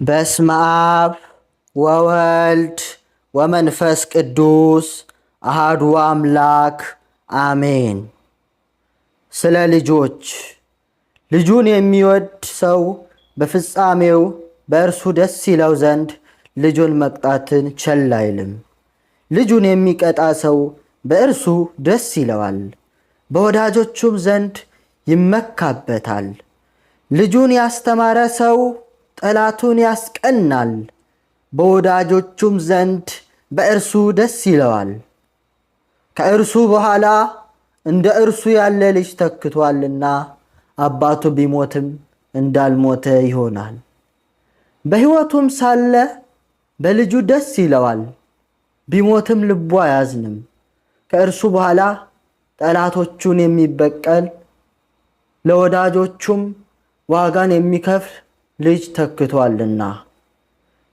በስመ አብ ወወልድ ወመንፈስ ቅዱስ አሃዱ አምላክ አሜን። ስለ ልጆች። ልጁን የሚወድ ሰው በፍጻሜው በእርሱ ደስ ይለው ዘንድ ልጁን መቅጣትን ቸል አይልም። ልጁን የሚቀጣ ሰው በእርሱ ደስ ይለዋል፣ በወዳጆቹም ዘንድ ይመካበታል። ልጁን ያስተማረ ሰው ጠላቱን ያስቀናል፣ በወዳጆቹም ዘንድ በእርሱ ደስ ይለዋል። ከእርሱ በኋላ እንደ እርሱ ያለ ልጅ ተክቷልና አባቱ ቢሞትም እንዳልሞተ ይሆናል። በሕይወቱም ሳለ በልጁ ደስ ይለዋል፣ ቢሞትም ልቡ አያዝንም። ከእርሱ በኋላ ጠላቶቹን የሚበቀል፣ ለወዳጆቹም ዋጋን የሚከፍል ልጅ ተክቷልና።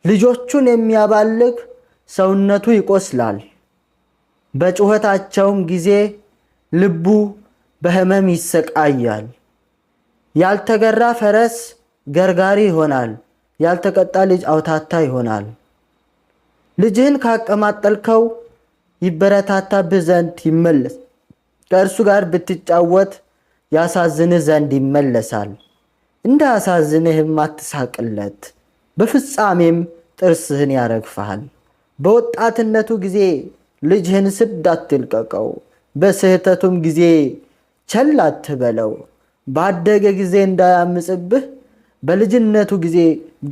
ልጆቹን የሚያባልግ ሰውነቱ ይቆስላል፣ በጩኸታቸውም ጊዜ ልቡ በሕመም ይሰቃያል። ያልተገራ ፈረስ ገርጋሪ ይሆናል፣ ያልተቀጣ ልጅ አውታታ ይሆናል። ልጅህን ካቀማጠልከው ይበረታታብህ ዘንድ ይመለስ፣ ከእርሱ ጋር ብትጫወት ያሳዝንህ ዘንድ ይመለሳል። እንዳያሳዝንህም አትሳቅለት፣ በፍጻሜም ጥርስህን ያረግፍሃል። በወጣትነቱ ጊዜ ልጅህን ስድ አትልቀቀው፣ በስህተቱም ጊዜ ቸል አትበለው። ባደገ ጊዜ እንዳያምፅብህ በልጅነቱ ጊዜ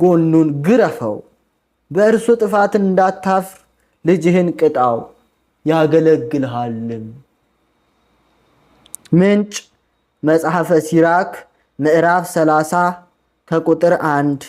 ጎኑን ግረፈው። በእርሱ ጥፋት እንዳታፍር ልጅህን ቅጣው፣ ያገለግልሃልም። ምንጭ መጽሐፈ ሲራክ ምዕራፍ 30 ከቁጥር 1።